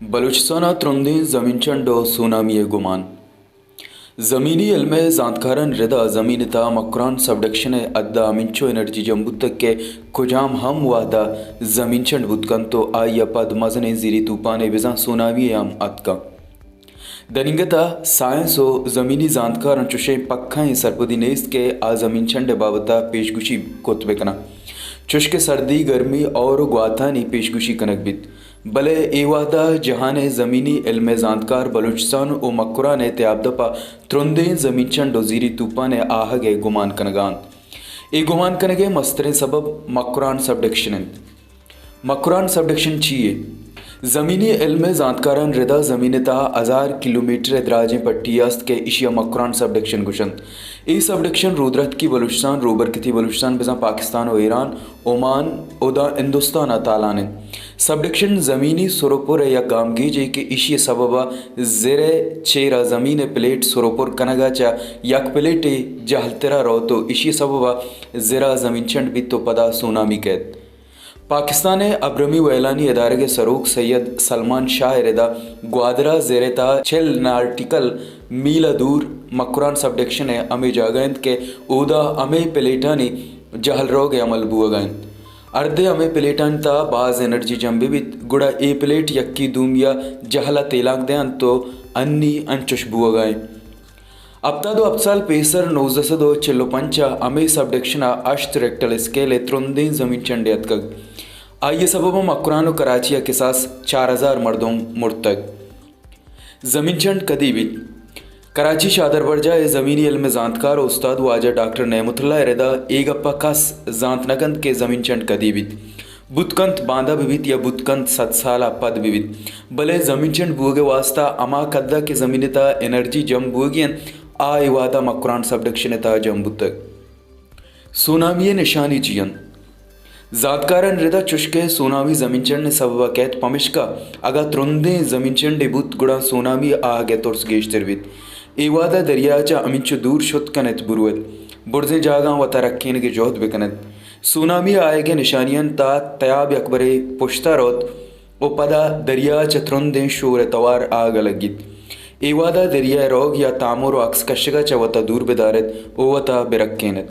بلوچستان ء ترندیں زمین چنڈ و سونامی ء گمان۔ زمینی علم ء زانتکارانی ردا زمین ء تہا مکران سب ڈکشن ء حد ء ہمینچو انرجی جم بوتگ کہ کجام ہم وہد ء زمین چنڈ بوت کنت و آئی ء پد مزنیں زیری توپانے بزاں سونامی ء ہم اتکاں۔ دنیگت ء سائنس و زمینی زانتکاراں چشیں پکھائیں سرپدی نیست کہ آ زمین چنڈ ء بابت ء پیشگوشی کت بکناں، چشکہ سردی، گرمی اور گواتانی پیشگوشی کنگ بیت۔ بلے اے وہد ء جہان ء زمینی علم ء زانتکار بلوچستان و مکران ء تیاب دپ ء ترندیں زمین چنڈ و زیری توپان ء آہگ ء گمان کنگ ء انت۔ اے گمان کنگ ء مستریں سبب مکران سب ڈکشن انت۔ مکران سب ڈکشن چی یے؟ زمینی علم ء زانتکاران ردا زمین ء تہا ہزار کلومیٹر ء دراجیں پٹی است کہ ایشی ء مکران سب ڈکشن گوشنت۔ اے سب ڈکشن رودرتکی بلوچستان، روبرکتی بلوچستان، بزاں پاکستان و ایران، اومان، اودا ہندوستان ء تالان انت۔ سب ڈکشن زمینی سر و پر ء یک گامگیجے کہ ایشی ء سبب ء زر ء چیر ء زمین ء پلیٹ سر و پر کنگ ء چہ یک پلیٹے جہلتر ء روت و ایشی ء سبب ء زر ء زمین چنڈ بیت و پدا سونامی کیت۔ پاکستان ء ابرمی ویلانی ادارگ ء سروک سید سلمان شاہ ء ردا گوادر ء زر ء تہا چل ناٹیکل میل ء دور مکران سب ڈکشن ء ہمے جاگہ انت کہ اودا ہمے پلیٹانی جہل روگ ء عمل بوگ ء انت۔ ہردے ہمے پلیٹانی تہا باز انرجی جم بہ بیت، گڑا اے پلیٹ یکے دومی ء جہل ء تیلانک دئینت و انی انچش بوگ ء انت۔ ہپتاد و ہپت سال پیسر نوزدہ سد و چل و پنچ ء ہمے سب ڈکشن ء ہشت ریکٹل اسکیل ء ترندیں زمین چنڈے اتکگ۔ آئی ء سبب ء مکران و کراچی ء کساس چار ہزار مردم مرتگ۔ زمین چنڈ کدی بیت؟ کراچی شادربرجاہ ء زمینی علم ء زانتکار و استاد واجہ ڈاکٹر نعمت اللہ ء ردا اے گپ ء کس زانت نہ کنت کہ زمین چنڈ کدی بیت۔ بوت کنت باندا بہ بیت یا بوت کنت صد سال ء پد بہ بیت، بلے زمین چنڈ بوگ ء واستہ ہما قد ء کہ زمین ء تہا انرجی جم بوگی انت، آ اے وہد ء مکران سب ڈکشن ء تہا جم بوتگ۔ سونامی ء نشانی چی انت؟ زانتکارانی ردا چشکہ سونامی زمین چنڈ ء سبب ء کیت، پمشکا اگاں ترندیں زمین چنڈے بوت گڑا سونامی ء آہگ ء ترس گیشتر بیت۔ اے وہد ء دریا ء چہ ہمینچو دور شت کن ات بروت، برزیں جاگہاں وتا رکینگ ء جہد بہ کن ات۔ سونامی ء آیگ ء نشانیانی تہا تیاب یکبرے پشت ء روت و پدا دریا ء چہ ترندیں شور ء توار آہگ ء لگیت۔ اے وہد ء دریا ء روگ یا تامر و عکس کشگ ء چہ وتا دور بدار ات و وتا برکین ات۔